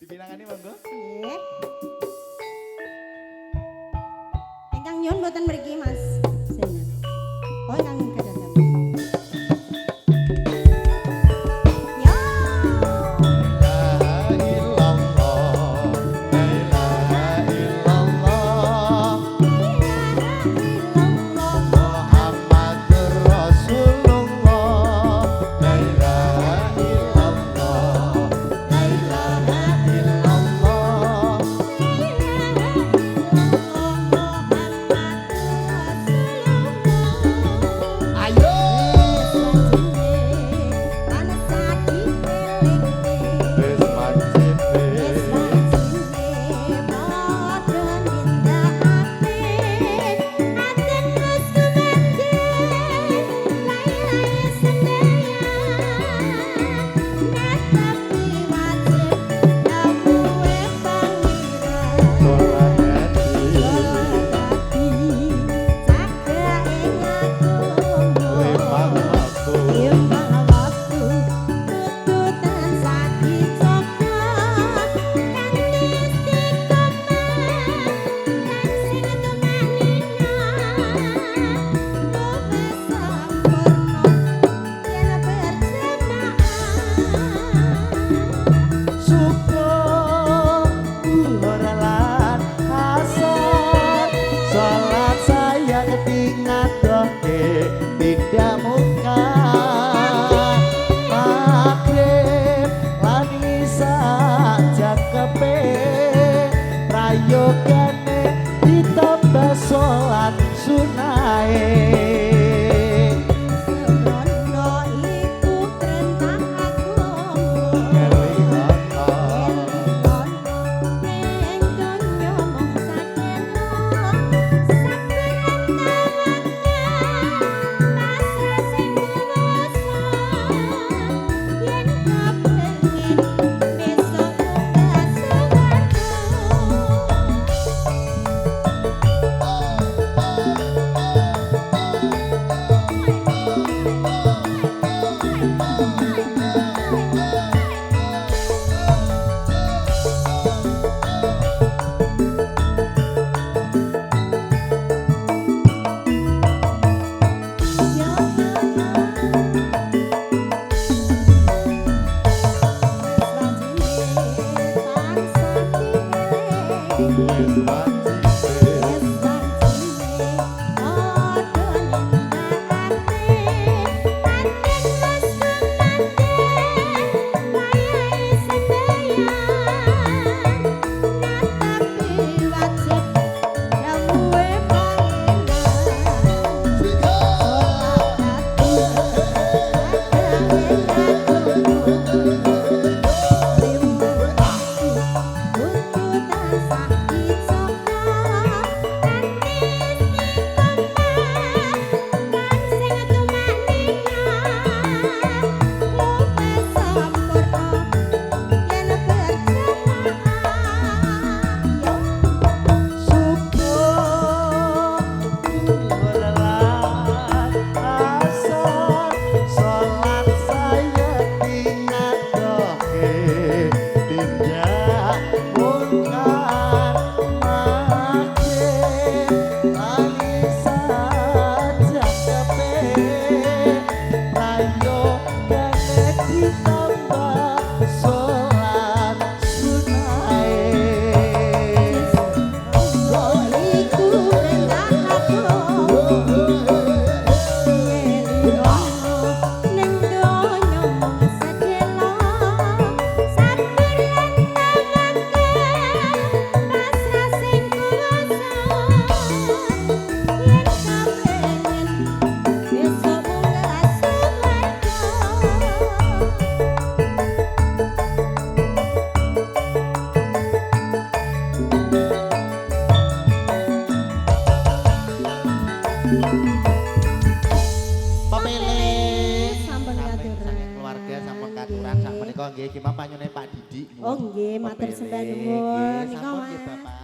Dipinangani monggo. Nggih. Ingkang nyuwun mboten mriki, Mas. Zainal. Oh, ingkang gadhahan. Ya. La ilaha illallah, la ilaha illallah, Muhammadur Rasulullah. La ilaha illallah, la ilaha illallah. Ayo. Wis wajib. Sholat hati limang waktu. Syukur luhur lan asar, salat saya ngadohke tidak mungkar. Maghrib lan isya jakepe, prayogane ditambah salat sunahe. Wis wajib. Syukur luhur lan asar, salat saya ngadohke tindak mungkar. Maghrib lan isya jakepe, prayogane ditambah salat sunahe. Pepele. Sampun katuran. Keluarga sampun katuran sak menika nggih ki panyune Pak Didik. Oh nggih, matur sembah nuwun. Nggih, Nika sampun nggih Mas. Bapak.